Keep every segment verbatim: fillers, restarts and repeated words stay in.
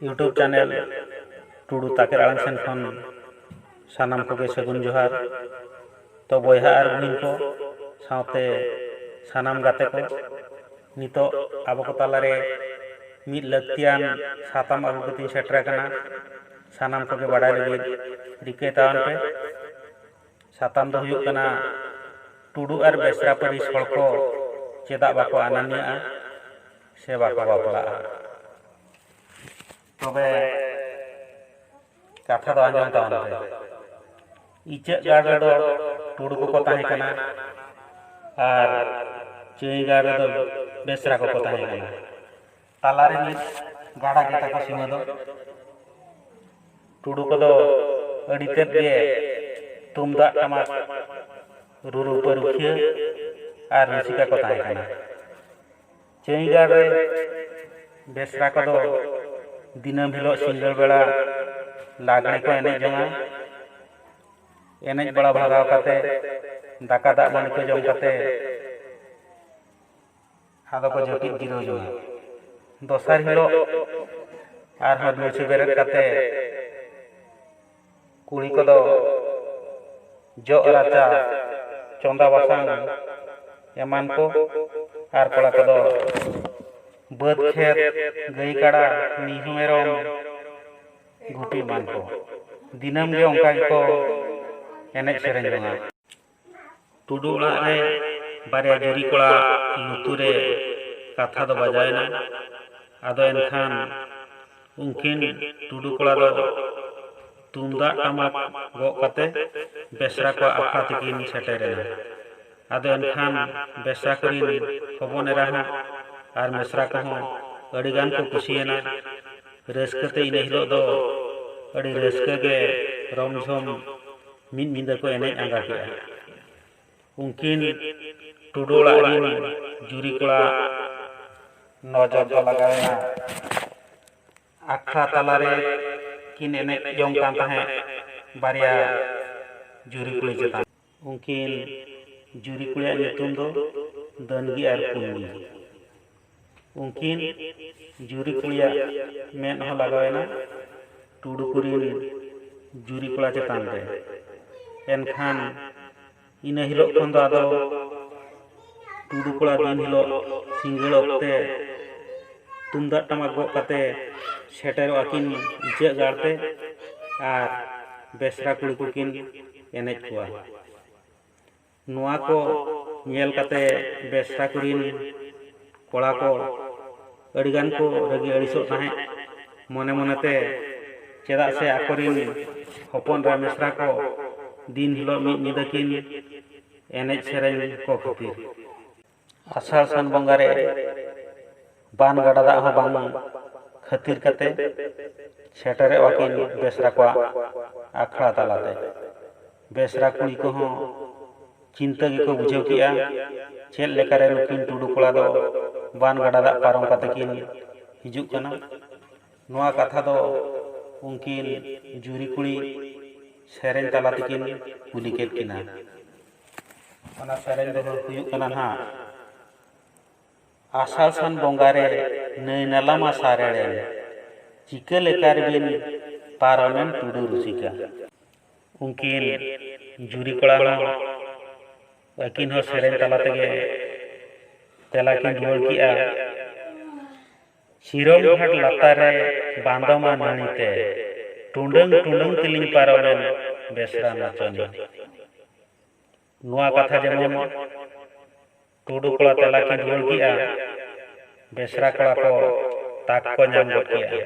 YouTube channel ᱴᱩᱰᱩ ᱛᱟᱠᱮᱨ ᱟᱲᱟᱝ ᱥᱮᱱ ᱠᱷᱚᱱ ᱥᱟᱱᱟᱢ ᱠᱚᱜᱮ ᱥᱟᱹᱜᱩᱱ ᱡᱚᱦᱟᱨ᱾ ᱛᱚ ᱵᱚᱭᱦᱟ ᱟᱨ ᱵᱩᱦᱤᱱ ᱠᱚ ᱥᱟᱶᱛᱮ ᱥᱟᱱᱟᱢ ᱜᱟᱛᱮ ᱠᱚ, ᱱᱤᱛᱚᱜ ᱟᱵᱚ ᱠᱚ ᱛᱟᱞᱟᱨᱮ ᱢᱤᱫ ᱞᱟᱹᱠᱛᱤᱭᱟᱱ ᱥᱟᱛᱟᱢ ᱟᱹᱜᱩ ᱠᱟᱛᱮᱧ ᱥᱮᱴᱮᱨ ᱟᱠᱟᱱᱟ᱾ ᱥᱟᱱᱟᱢ ᱠᱚᱜᱮ ᱵᱟᱰᱟᱭ ᱞᱟᱹᱜᱤᱫ ᱨᱤᱠᱟᱹᱭ ᱛᱟᱵᱚᱱ ᱯᱮ᱾ ᱥᱟᱛᱟᱢ ᱫᱚ ᱦᱩᱭᱩᱜ ᱠᱟᱱᱟ, ᱴᱩᱰᱩ ᱟᱨ ᱵᱮᱥᱨᱟ ᱯᱟᱹᱨᱤᱥ ᱦᱚᱲ ᱠᱚ ᱪᱮᱫᱟᱜ ᱵᱟᱠᱚ ᱟᱱᱟᱱᱤᱭᱟᱜᱼᱟ ᱥᱮ ᱵᱟᱠᱚ ᱵᱟᱯᱞᱟᱜᱼᱟ? ᱛᱚᱵᱮ ᱠᱟᱛᱷᱟ ᱫᱚ ᱟᱸᱡᱚᱢ ᱛᱟᱵᱚᱱ ᱯᱮ᱾ ᱤᱪᱟᱹᱜ ᱜᱟᱲ ᱨᱮᱫᱚ ᱴᱩᱰᱩ ᱠᱚᱠᱚ ᱛᱟᱦᱮᱸ ᱠᱟᱱᱟ ᱟᱨ ᱪᱟᱹᱭ ᱜᱟᱲ ᱨᱮᱫᱚ ᱵᱮᱥᱨᱟ ᱠᱚᱠᱚ ᱛᱟᱦᱮᱸ ᱠᱟᱱᱟ᱾ ᱛᱟᱞᱟᱨᱮ ᱢᱤᱫ ᱜᱟᱰᱟ ᱜᱮ ᱛᱟᱠᱚ ᱥᱤᱢᱟᱹ ᱫᱚ᱾ ᱴᱩᱰᱩ ᱠᱚᱫᱚ ᱟᱹᱰᱤ ᱛᱮᱫ ᱜᱮ ᱛᱩᱢᱫᱟᱜ ᱴᱟᱢᱟᱠ ᱨᱩᱨᱩ ᱯᱟᱹᱨᱩᱠᱷᱤᱭᱟᱹ ᱟᱨ ᱨᱩᱥᱤᱠᱟ ᱠᱚ ᱛᱟᱦᱮᱸ ᱠᱟᱱᱟ᱾ ᱪᱟᱹᱭ ᱜᱟᱲ ᱨᱮ ᱵᱮᱥᱨᱟ ᱠᱚᱫᱚ ᱫᱤᱱᱟᱹᱢ ᱦᱤᱞᱳᱜ ᱥᱤᱸᱜᱟᱹᱲ ᱵᱮᱲᱟ ᱞᱟᱜᱽᱬᱮ ᱠᱚ ᱮᱱᱮᱡ ᱡᱚᱝᱟ᱾ ᱮᱱᱮᱡ ᱵᱟᱲᱟ ᱵᱷᱟᱜᱟᱣ ᱠᱟᱛᱮ, ᱫᱟᱠᱟ ᱫᱟᱜ ᱢᱟᱹᱰᱤ ᱠᱚ ᱡᱚᱢ ᱠᱟᱛᱮ, ᱟᱫᱚ ᱠᱚ ᱡᱟᱹᱯᱤᱫ ᱡᱤᱨᱟᱹᱣ ᱡᱚᱝᱟ᱾ ᱫᱚᱥᱟᱨ ᱦᱤᱞᱳᱜ ᱟᱨᱦᱚᱸ ᱫᱩᱲᱥᱤ ᱵᱮᱨᱮᱫ ᱠᱟᱛᱮ ᱠᱩᱲᱤ ᱠᱚᱫᱚ ᱡᱚᱜ ᱨᱟᱪᱟ, ᱪᱚᱸᱫᱟ ᱵᱟᱥᱟᱝ ᱮᱢᱟᱱ ᱠᱚ, ᱟᱨ ᱠᱚᱲᱟ ᱠᱚᱫᱚ ᱵᱟᱹᱫᱽ ᱠᱷᱮᱛ, ᱜᱟᱹᱭ ᱠᱟᱰᱟ, ᱢᱤᱦᱩ ᱢᱮᱨᱚᱢ ᱜᱩᱯᱤ ᱮᱢᱟᱱ ᱠᱚ᱾ ᱫᱤᱱᱟᱹᱢ ᱜᱮ ᱚᱱᱠᱟ ᱜᱮᱠᱚ ᱮᱱᱮᱡ ᱥᱮᱨᱮᱧ ᱡᱚᱝᱟ᱾ ᱴᱩᱰᱩ ᱚᱲᱟᱜ ᱨᱮ ᱵᱟᱨᱭᱟ ᱡᱩᱨᱤ ᱠᱚᱲᱟ ᱞᱩᱛᱩᱨ ᱨᱮ ᱠᱟᱛᱷᱟ ᱫᱚ ᱵᱟᱡᱟᱣ ᱮᱱᱟ᱾ ᱟᱫᱚ ᱮᱱᱠᱷᱟᱱ ᱩᱱᱠᱤᱱ ᱴᱩᱰᱩ ᱠᱚᱲᱟ ᱫᱚ ᱛᱩᱢᱫᱟᱜ ᱴᱟᱢᱟᱠ ᱜᱚᱜ ᱠᱟᱛᱮ ᱵᱮᱥᱨᱟ ᱠᱚᱣᱟᱜ ᱟᱠᱷᱲᱟ ᱛᱮᱠᱤᱱ ᱥᱮᱴᱮᱨ ᱮᱱᱟ᱾ ᱟᱫᱚ ᱮᱱᱠᱷᱟᱱ ᱵᱮᱥᱨᱟ ᱠᱚᱨᱮᱱ ᱦᱚᱯᱚᱱ ᱮᱨᱟ ᱦᱚᱸ ᱟᱨ ᱢᱮᱥᱨᱟ ᱠᱚᱦᱚᱸ ᱟᱹᱰᱤ ᱜᱟᱱ ᱠᱚ ᱠᱩᱥᱤᱭᱮᱱᱟ᱾ ᱨᱟᱹᱥᱠᱟᱹ ᱛᱮ ᱤᱱᱟᱹ ᱦᱤᱞᱳᱜ ᱫᱚ ᱟᱹᱰᱤ ᱨᱟᱹᱥᱠᱟᱹ ᱜᱮ ᱨᱚᱢ ᱡᱷᱚᱢ ᱢᱤᱫ ᱧᱤᱫᱟᱹ ᱠᱚ ᱮᱱᱮᱡ ᱟᱸᱜᱟ ᱠᱮᱜᱼᱟ᱾ ᱩᱱᱠᱤᱱ ᱴᱩᱰᱩ ᱚᱲᱟᱜ ᱨᱤᱱ ᱡᱩᱨᱤ ᱠᱚᱲᱟ ᱱᱚᱡᱚᱨ ᱫᱚ ᱞᱟᱜᱟᱣ ᱮᱱᱟ ᱟᱠᱷᱲᱟ ᱛᱟᱞᱟᱨᱮ ᱠᱤᱱ ᱮᱱᱮᱡ ᱡᱚᱝ ᱠᱟᱱ ᱛᱟᱦᱮᱸᱫ ᱵᱟᱨᱭᱟ ᱡᱩᱨᱤ ᱠᱩᱲᱤ ᱪᱮᱛᱟᱱ᱾ ᱩᱱᱠᱤᱱ ᱡᱩᱨᱤ ᱠᱩᱲᱤᱭᱟᱜ ᱧᱩᱛᱩᱢ ᱫᱚ ᱫᱟᱹᱱᱜᱤ ᱟᱨ ᱯᱩᱱᱜᱤ᱾ ᱩᱱᱠᱤᱱ ᱡᱩᱨᱤ ᱠᱩᱲᱤᱭᱟᱜ ᱢᱮᱫ ᱦᱚᱸ ᱞᱟᱜᱟᱣᱮᱱᱟ ᱴᱩᱰᱩ ᱠᱩᱲᱤ ᱨᱤᱱ ᱡᱩᱨᱤ ᱠᱚᱲᱟ ᱪᱮᱛᱟᱱ ᱨᱮ᱾ ᱮᱱᱠᱷᱟᱱ ᱤᱱᱟᱹ ᱦᱤᱞᱳᱜ ᱠᱷᱚᱱ ᱫᱚ ᱟᱫᱚ ᱴᱩᱰᱩ ᱠᱚᱲᱟ ᱫᱤᱱ ᱦᱤᱞᱳᱜ ᱥᱤᱸᱜᱟᱹᱲ ᱚᱠᱛᱮ ᱛᱩᱢᱫᱟᱜ ᱴᱟᱢᱟᱠ ᱜᱚᱜ ᱠᱟᱛᱮ ᱥᱮᱴᱮᱨᱚᱜᱼᱟ ᱠᱤᱱ ᱤᱪᱟᱹᱜ ᱜᱟᱲ ᱛᱮ ᱟᱨ ᱵᱮᱥᱨᱟ ᱠᱩᱲᱤ ᱠᱚᱠᱤᱱ ᱮᱱᱮᱡ ᱠᱚᱣᱟ᱾ ᱱᱚᱣᱟ ᱠᱚ ᱧᱮᱞ ᱠᱟᱛᱮ ᱵᱮᱥᱨᱟ ᱠᱩᱲᱤ ᱨᱤᱱ ᱠᱚᱲᱟ ᱠᱚ ᱟᱹᱰᱤᱜᱟᱱ ᱠᱚ ᱨᱟᱹᱜᱤ ᱟᱹᱲᱤᱥᱚᱜ ᱛᱟᱦᱮᱸᱫ ᱢᱚᱱᱮ ᱢᱚᱱᱮᱛᱮ, ᱪᱮᱫᱟᱜ ᱥᱮ ᱟᱠᱚᱨᱤᱱ ᱦᱚᱯᱚᱱ ᱮᱨᱟ ᱢᱤᱥᱨᱟ ᱠᱚ ᱫᱤᱱ ᱦᱤᱞᱳᱜ ᱢᱤᱫ ᱧᱤᱫᱟᱹ ᱠᱤᱱ ᱮᱱᱮᱡ ᱥᱮᱨᱮᱧ ᱠᱚ ᱠᱷᱟᱹᱛᱤᱨ᱾ ᱟᱥᱟᱲ ᱥᱟᱱ ᱵᱚᱸᱜᱟ ᱨᱮ ᱵᱟᱱ ᱜᱟᱰᱟ ᱫᱟᱜ ᱦᱚᱸ ᱵᱟᱝ ᱠᱷᱟᱹᱛᱤᱨ ᱠᱟᱛᱮ ᱥᱮᱴᱮᱨᱚᱜᱼᱟ ᱠᱤᱱ ᱵᱮᱥᱨᱟ ᱠᱚᱣᱟᱜ ᱟᱠᱷᱲᱟ ᱛᱟᱞᱟᱛᱮ᱾ ᱵᱮᱥᱨᱟ ᱠᱩᱲᱤ ᱠᱚᱦᱚᱸ ᱪᱤᱱᱛᱟᱹ ᱜᱮᱠᱚ ᱵᱩᱡᱷᱟᱹᱣ ᱠᱮᱜᱼᱟ, ᱪᱮᱫ ᱞᱮᱠᱟᱨᱮ ᱱᱩᱠᱤᱱ ᱴᱩᱰᱩ ᱠᱚᱲᱟ ᱫᱚ ᱵᱟᱱ ᱜᱟᱰᱟ ᱫᱟᱜ ᱯᱟᱨᱚᱢ ᱠᱟᱛᱮ ᱠᱤᱱ ᱦᱤᱡᱩᱜ ᱠᱟᱱᱟ᱾ ᱱᱚᱣᱟ ᱠᱟᱛᱷᱟ ᱫᱚ ᱩᱱᱠᱤᱱ ᱡᱩᱨᱤ ᱠᱩᱲᱤ ᱥᱮᱨᱮᱧ ᱛᱟᱞᱟ ᱛᱮᱠᱤᱱ ᱠᱩᱞᱤ ᱠᱮᱫ ᱠᱤᱱᱟ᱾ ᱚᱱᱟ ᱥᱮᱨᱮᱧ ᱫᱚ ᱦᱩᱭᱩᱜ ᱠᱟᱱᱟ ᱱᱟᱦᱟᱜ, ᱟᱥᱟᱲ ᱥᱟᱱ ᱵᱚᱸᱜᱟ ᱨᱮ ᱱᱟᱹᱭ ᱱᱟᱞᱟ ᱢᱟ ᱥᱟᱨᱮᱲᱮᱱ, ᱪᱤᱠᱟᱹ ᱞᱮᱠᱟ ᱨᱮᱵᱤᱱ ᱯᱟᱨᱚᱢᱮᱱ ᱴᱩᱰᱩ ᱨᱩᱥᱤᱠᱟ᱾ ᱩᱱᱠᱤᱱ ᱡᱩᱨᱤ ᱠᱚᱲᱟ ᱦᱚᱸ ᱟᱹᱠᱤᱱ ᱦᱚᱸ ᱥᱮᱨᱮᱧ ᱛᱟᱞᱟ ᱛᱮᱜᱮ ᱛᱮᱞᱟ ᱠᱤᱱ ᱨᱩᱣᱟᱹᱲ ᱠᱮᱜᱼᱟ᱾ ᱥᱤᱨᱚᱢ ᱜᱷᱟᱴ ᱞᱟᱛᱟᱨ ᱨᱮ ᱵᱟᱸᱫᱚᱢᱟ ᱱᱟᱹᱲᱤ ᱛᱮ, ᱴᱩᱰᱟᱹᱝ ᱴᱩᱰᱟᱹᱝ ᱛᱮᱞᱤᱧ ᱯᱟᱨᱚᱢᱮᱱ ᱵᱮᱥᱨᱟ ᱱᱟᱪᱚᱱᱤᱭᱟᱹ᱾ ᱱᱚᱣᱟ ᱠᱟᱛᱷᱟ ᱡᱮᱢᱚᱱ ᱴᱩᱰᱩ ᱠᱚᱲᱟ ᱛᱮᱞᱟ ᱠᱤᱱ ᱨᱩᱣᱟᱹᱲ ᱠᱮᱜᱼᱟ, ᱵᱮᱥᱨᱟ ᱠᱚᱲᱟ ᱠᱚ ᱛᱟᱠ ᱠᱚ ᱧᱟᱢ ᱜᱚᱫ ᱠᱮᱜᱼᱟ᱾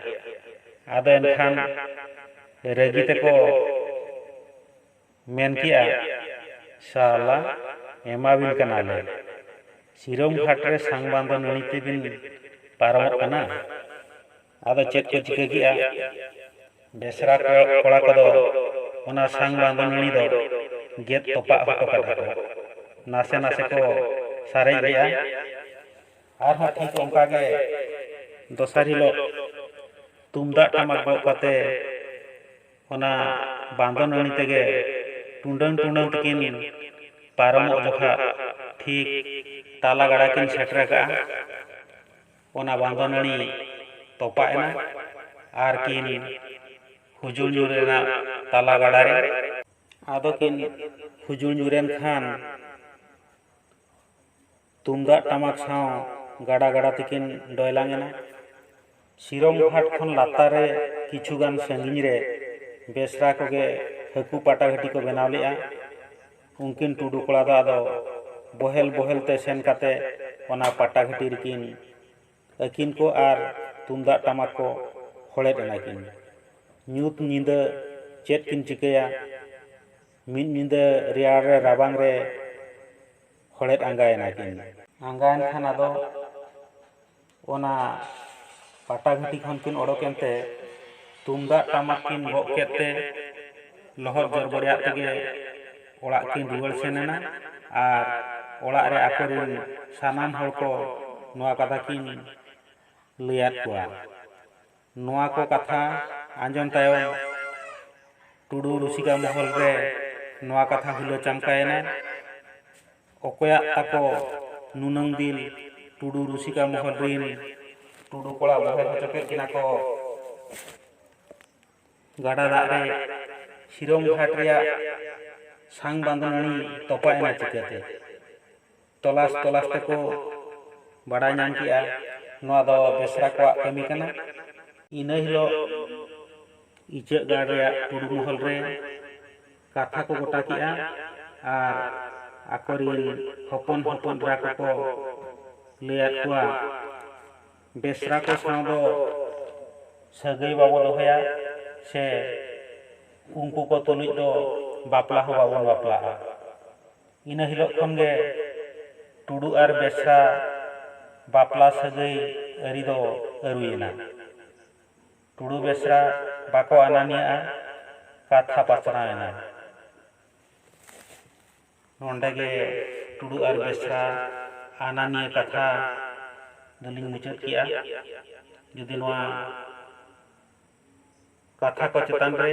ᱟᱫᱚ ᱮᱱᱠᱷᱟᱱ ᱨᱟᱹᱜᱤ ᱛᱮᱠᱚ ᱢᱮᱱ ᱠᱮᱜᱼᱟ, ᱥᱟᱞᱟ, ᱮᱢᱟᱵᱤᱱ ᱠᱟᱱᱟᱞᱮ, ᱥᱤᱨᱚᱢ ᱜᱷᱟᱴ ᱨᱮ ᱥᱟᱝ ᱵᱟᱸᱫᱚ ᱱᱟᱹᱲᱤ ᱛᱮᱵᱤᱱ ᱯᱟᱨᱚᱢᱚᱜ ᱠᱟᱱᱟ᱾ ᱟᱫᱚ ᱪᱮᱫ ᱠᱚ ᱪᱤᱠᱟᱹ ᱠᱮᱜᱼᱟ? ᱵᱮᱥᱨᱟ ᱠᱚ-, ᱠᱚᱲᱟ ᱠᱚᱫᱚ ᱚᱱᱟ ᱥᱟᱝ ᱵᱟᱸᱫᱚ ᱱᱟᱹᱲᱤ ᱫᱚ ᱜᱮᱫ ᱛᱚᱯᱟᱜ ᱦᱚᱴᱚ ᱠᱟᱫᱟ ᱠᱚ᱾ ᱱᱟᱥᱮ ᱱᱟᱥᱮ ᱠᱚ ᱥᱟᱨᱮᱡ ᱞᱮᱜᱼᱟ᱾ ᱟᱨᱦᱚᱸ ᱴᱷᱤᱠ ᱚᱱᱠᱟ ᱜᱮ ᱫᱚᱥᱟᱨ ᱦᱤᱞᱳᱜ ᱛᱩᱢᱫᱟᱜ ᱴᱟᱢᱟᱠ ᱜᱚᱜ ᱠᱟᱛᱮ ᱚᱱᱟ ᱵᱟᱸᱫᱚ ᱱᱟᱹᱲᱤ ᱛᱮᱜᱮ ᱴᱩᱰᱟᱹᱝ ᱴᱩᱰᱟᱹᱝ ᱛᱮᱠᱤᱱ ᱯᱟᱨᱚᱢᱚᱜ ᱡᱚᱠᱷᱟ ᱴᱷᱤᱠ ᱛᱟᱞᱟ ᱜᱟᱰᱟ ᱠᱤᱱ ᱥᱮᱴᱮᱨ ᱟᱠᱟᱫᱼᱟ᱾ ᱚᱱᱟ ᱵᱟᱸᱫᱚ ᱱᱟᱹᱲᱤ ᱛᱚᱯᱟᱜ ᱮᱱᱟ ᱟᱨ ᱠᱤᱱ ᱦᱩᱡᱩᱲ ᱧᱩᱨ ᱮᱱᱟ ᱛᱟᱞᱟ ᱜᱟᱰᱟ ᱨᱮ᱾ ᱟᱫᱚ ᱠᱤᱱ ᱦᱩᱡᱩᱲ ᱧᱩᱨ ᱮᱱ ᱠᱷᱟᱱ ᱛᱩᱢᱫᱟᱜ ᱴᱟᱢᱟᱠ ᱥᱟᱶ ᱜᱟᱰᱟ ᱜᱟᱰᱟ ᱛᱮᱠᱤᱱ ᱰᱚᱭᱞᱟᱝ ᱮᱱᱟ᱾ ᱥᱤᱨᱚᱢ ᱜᱷᱟᱴ ᱠᱷᱚᱱ ᱞᱟᱛᱟᱨ ᱨᱮ ᱠᱤᱪᱷᱩ ᱜᱟᱱ ᱥᱟᱺᱜᱤᱧ ᱨᱮ ᱵᱮᱥᱨᱟ ᱠᱚᱜᱮ ᱦᱟᱹᱠᱩ ᱯᱟᱴᱟ ᱜᱷᱟᱹᱴᱤ ᱠᱚ ᱵᱮᱱᱟᱣ ᱞᱮᱫᱼᱟ᱾ ᱩᱱᱠᱤᱱ ᱴᱩᱰᱩ ᱠᱚᱲᱟ ᱫᱚ ᱟᱫᱚ ᱵᱚᱦᱮᱞ ᱵᱚᱦᱮᱞ ᱛᱮ ᱥᱮᱱ ᱠᱟᱛᱮ ᱚᱱᱟ ᱯᱟᱴᱟ ᱜᱷᱟᱹᱴᱤ ᱨᱮᱠᱤᱱ ᱟᱹᱠᱤᱱ ᱠᱚ ᱟᱨ ᱛᱩᱢᱫᱟᱜ ᱴᱟᱢᱟᱠ ᱠᱚ ᱦᱚᱲᱮᱫ ᱮᱱᱟ ᱠᱤᱱ᱾ ᱧᱩᱛ ᱧᱤᱫᱟᱹ ᱪᱮᱫ ᱠᱤᱱ ᱪᱤᱠᱟᱹᱭᱟ? ᱢᱤᱫ ᱧᱤᱫᱟᱹ ᱨᱮᱭᱟᱲ ᱨᱮ ᱨᱟᱵᱟᱝ ᱨᱮ ᱦᱚᱲᱮᱫ ᱟᱸᱜᱟᱭᱮᱱᱟ ᱠᱤᱱ᱾ ᱟᱸᱜᱟᱭᱮᱱ ᱠᱷᱟᱱ ᱟᱫᱚ ᱚᱱᱟ ᱯᱟᱴᱟ ᱜᱷᱟᱹᱴᱤ ᱠᱷᱚᱱ ᱠᱤᱱ ᱚᱰᱚᱠ ᱮᱱᱛᱮ ᱛᱩᱢᱫᱟᱜ ᱴᱟᱢᱟᱠ ᱠᱤᱱ ᱜᱚᱜ ᱠᱮᱫ ᱛᱮ ᱞᱚᱦᱚᱫ ᱡᱚᱨᱵᱚᱲᱤᱭᱟᱜ ᱛᱮᱜᱮ ᱚᱲᱟᱜ ᱠᱤᱱ ᱨᱩᱣᱟᱹᱲ ᱥᱮᱱ ᱮᱱᱟ᱾ ᱟᱨ ᱚᱲᱟᱜ ᱨᱮ ᱟᱠᱚᱨᱮᱱ ᱥᱟᱱᱟᱢ ᱦᱚᱲ ᱠᱚ ᱱᱚᱣᱟ ᱠᱟᱛᱷᱟ ᱠᱤᱱ ᱞᱟᱹᱭᱟᱫ ᱠᱚᱣᱟ᱾ ᱱᱚᱣᱟ ᱠᱚ ᱠᱟᱛᱷᱟ ᱟᱸᱡᱚᱢ ᱛᱟᱭᱚᱢ ᱴᱩᱰᱩ ᱨᱩᱥᱤᱠᱟ ᱢᱚᱦᱚᱞ ᱨᱮ ᱱᱚᱣᱟ ᱠᱟᱛᱷᱟ ᱦᱩᱞᱟᱹ ᱪᱟᱢᱠᱟᱭᱮᱱᱟ᱾ ᱚᱠᱚᱭᱟᱜ ᱛᱟᱠᱚ ᱱᱩᱱᱟᱹᱝ ᱫᱤᱱ ᱴᱩᱰᱩ ᱨᱩᱥᱤᱠᱟ ᱢᱚᱦᱚᱞ ᱨᱤᱱ ᱴᱩᱰᱩ ᱠᱚᱲᱟ ᱵᱚᱦᱮᱞ ᱦᱚᱪᱚ ᱠᱮᱫ ᱠᱤᱱᱟ ᱠᱚ᱾ ᱜᱟᱰᱟ ᱫᱟᱜ ᱨᱮ ᱥᱤᱨᱚᱢ ᱜᱷᱟᱴ ᱨᱮᱭᱟᱜ ᱥᱟᱝ ᱵᱟᱸᱫᱚ ᱱᱟᱹᱲᱤ ᱛᱚᱯᱟ ᱮᱱᱟ ᱪᱤᱠᱟᱹᱛᱮ? ᱛᱚᱞᱟᱥ ᱛᱚᱞᱟᱥ ᱛᱮᱠᱚ ᱵᱟᱰᱟᱭ ᱧᱟᱢ ᱠᱮᱜᱼᱟ, ᱱᱚᱣᱟ ᱫᱚ ᱵᱮᱥᱨᱟ ᱠᱚᱣᱟᱜ ᱠᱟᱹᱢᱤ ᱠᱟᱱᱟ᱾ ᱤᱱᱟᱹ ᱦᱤᱞᱳᱜ ᱤᱪᱟᱹᱜ ᱜᱟᱲ ᱨᱮᱭᱟᱜ ᱴᱩᱰᱩ ᱢᱚᱦᱚᱞ ᱨᱮ ᱠᱟᱛᱷᱟ ᱠᱚ ᱜᱚᱴᱟ ᱠᱮᱜᱼᱟ ᱟᱨ ᱟᱠᱚᱨᱤᱱ ᱦᱚᱯᱚᱱ ᱦᱚᱯᱚᱱ ᱮᱨᱟ ᱠᱚᱠᱚ ᱞᱟᱹᱭᱟᱫ ᱠᱚᱣᱟ, ᱵᱮᱥᱨᱟ ᱠᱚ ᱥᱟᱶ ᱫᱚ ᱥᱟᱹᱜᱟᱹᱭ ᱵᱟᱵᱚ ᱫᱚᱦᱚᱭᱟ ᱥᱮ ᱩᱱᱠᱩ ᱠᱚ ᱛᱩᱞᱩᱡ ᱫᱚ ᱵᱟᱯᱞᱟ ᱦᱚᱸ ᱵᱟᱵᱚᱱ ᱵᱟᱯᱞᱟᱜᱼᱟ᱾ ᱤᱱᱟᱹ ᱦᱤᱞᱳᱜ ᱠᱷᱚᱱ ᱜᱮ ᱴᱩᱰᱩ ᱟᱨ ᱵᱮᱥᱨᱟ ᱵᱟᱯᱞᱟ ᱥᱟᱹᱜᱟᱹᱭ ᱟᱹᱨᱤ ᱫᱚ ᱟᱹᱨᱩᱭᱮᱱᱟ᱾ ᱴᱩᱰᱩ ᱵᱮᱥᱨᱟ ᱵᱟᱠᱚ ᱟᱱᱟᱱᱤᱭᱟᱜᱼᱟ, ᱠᱟᱛᱷᱟ ᱯᱟᱥᱱᱟᱣ ᱮᱱᱟ᱾ ᱱᱚᱰᱮ ᱜᱮ ᱴᱩᱰᱩ ᱟᱨ ᱵᱮᱥᱨᱟ ᱟᱱᱟᱱᱤᱭᱟᱹ ᱠᱟᱛᱷᱟ ᱫᱚᱞᱤᱧ ᱢᱩᱪᱟᱹᱫ ᱠᱮᱜᱼᱟ᱾ ᱡᱩᱫᱤ ᱱᱚᱣᱟ ᱠᱟᱛᱷᱟ ᱠᱚ ᱪᱮᱛᱟᱱ ᱨᱮ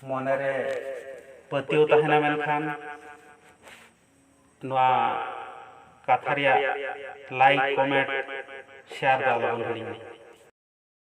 ᱢᱚᱱᱮ ᱨᱮ ᱯᱟᱹᱛᱭᱟᱹᱣ ᱛᱟᱦᱮᱱᱟ, ᱢᱮᱱᱠᱷᱟᱱ ᱱᱚᱣᱟ ᱠᱟᱛᱷᱟ ᱨᱮᱭᱟᱜ like, comment, share ᱫᱚ ᱟᱞᱚᱵᱚᱱ ᱦᱤᱲᱤᱧ ᱢᱟ᱾